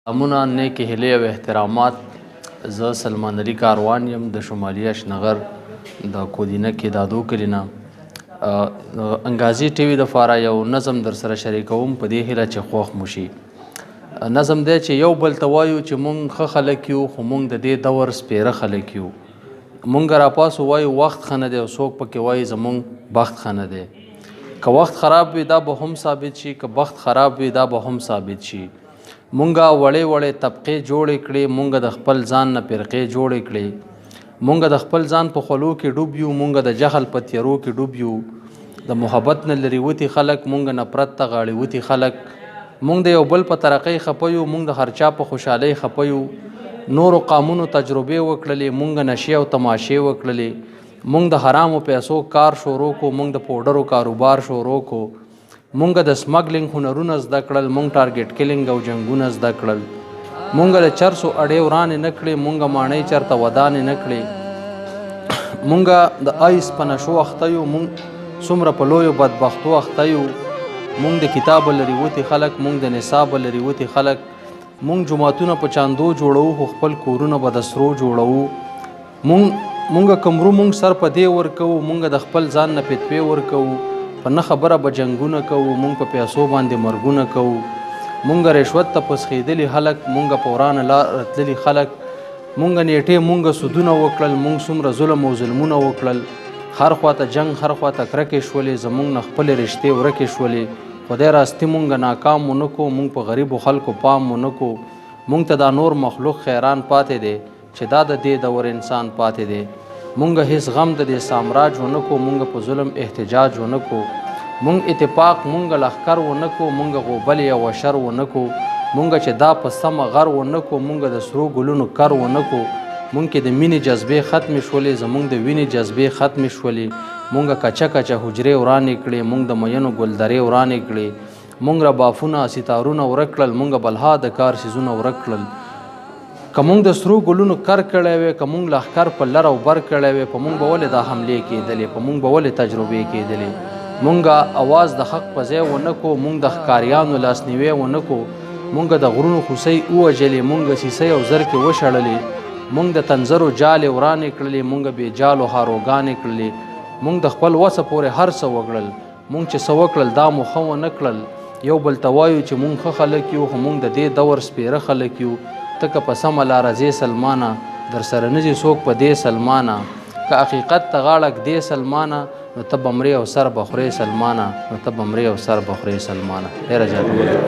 سلامونه، نیکې هیلې او احترامات. زه سلمان علي کاروان یم، د شمالي اشنغر د کودینه کې دادو کلي نه انګازي ټي وي دپاره یو نظم در سره شریکوم، په دې هیله چې خوښ مو شي. نظم دی چې یو بل ته وایو چې مونږ ښه خلک یو، خو مونږ د دې دور سپېره خلک یو. مونږ راپاسو وایو وخت ښه نه دی، او څوک پکې وایي زمونږ بخت ښه نه دی. که وخت خراب وي دا به هم ثابت شي، که بخت خراب وي دا به هم ثابت شي. مونږه وړې وړې طبقې جوړې کړې، مونږه د خپل ځان نه فرقې جوړې کړې. مونږه د خپل ځان په خولو کې ډوب یو، مونږه د جهل په تیرو کې ډوب یو. د محبت نه لرې وتي خلک، مونږه نفرت ته غاړې وتي خلک. مونږ د یو بل په ترقۍ خپه یو، مونږ د هر چا په خوشحالۍ خپه یو. نورو قامونو تجربې وکړلې، مونږ نشې او تماشې وکړلې. مونږ د حرامو پیسو کار شروع کو، مونږ د پوډرو کاروبار شروع کو. مونږ د سمګلینګ هنرونه زده کړل، مونږ ټارګټ کلینګ او جنگونه زده کړل. مونږ د چرسو اډې ورانې نه کړې، مونږ ماڼۍ چرته ودانې نه کړې. مونږ د آیس په نشو اخته یو، مونږ څومره په لویو بدبختو اخته یو. مونږ د کتابه لرې وتي خلک، مونږ د نصابه لرې وتي خلک. مونږ جوماتونه په چاندو جوړوو، خو خپل کورونه به د سرو جوړوو. مونږ کمرو مونږ سر په دې ورکوو، مونږ د خپل ځان نه فتوې ورکوو. په نه خبره به جنګونه کوو، مونږ په پیسو باندې مرګونه کوو. مونږ رشوت ته پسخېدلي خلک، مونږ په ورانه لار تللي خلک. مونږ نیټې مونږ سودونه وکړل، مونږ څومره ظلم او ظلمونه وکړل. هر خواته جنګ، هر خواته کرکې شولې، زمونږ نه خپلې رشتې ورکې شولې. خدای راستي مونږ ناکام ونه کو، مونږ په غریبو خلکو پام ونه کو. مونږ ته دا نور مخلوق حیران پاتې دی چې دا د دې دور انسان پاتې دی. مونږ هیڅ غم د دې سامراج ونه کو، مونږ په ظلم احتجاج ونه کو. مونږ اتفاق مونږ لښکر ونه کو، مونږ غوبلې او وشر ونه کو. مونږ چې دا په سمه غر ونه کو، مونږ د سرو ګلونو کر ونه کو. مونږ کې د مینې جذبې ختمې شولې، زمونږ د وینې جذبې ختمې شولې. مونږ کچه کچه حجرې ورانې کړې، مونږ د میینو ګلدرې ورانې کړې. مونږ ربافونه ستارونه ورک کړل، مونږ بلها د کار څیزونه ورک کړل. که مونږ د سرو ګلونو کر کړی وی، که مونږ لښکر په لر او بر کړی وی، په مونږ به ولې دا حملې کېدلې، په مونږ به ولې تجربې کېدلې. مونږ اواز د حق په ځای ونه کو، مونږ د ښکاریانو لاسنیوی ونه کو. مونږ د غرونو خوسۍ ووژلې، مونږ سیسۍ او زرکې وشړلې. مونږ د تنظرو جالې ورانې کړلې، مونږ بې جالو هاروګانې کړلې. مونږ د خپل وسه پورې هر څه وکړل، مونږ چې څه وکړل دا مو ښه ونه کړل. یو بل ته وایو چې مونږ ښه خلک یو، خو مونږ د دې دور سپېره خلک یو. ته که په سمه لاره ځې سلمانه، در سره نه ځي څوک په دې سلمانه. که حقیقت ته غاړه ږدې سلمانه، نو ته به مرې او سر به خورې سلمانه، نو ته به مرې او سر به خورې سلمانه. ډېره زیاته مننه.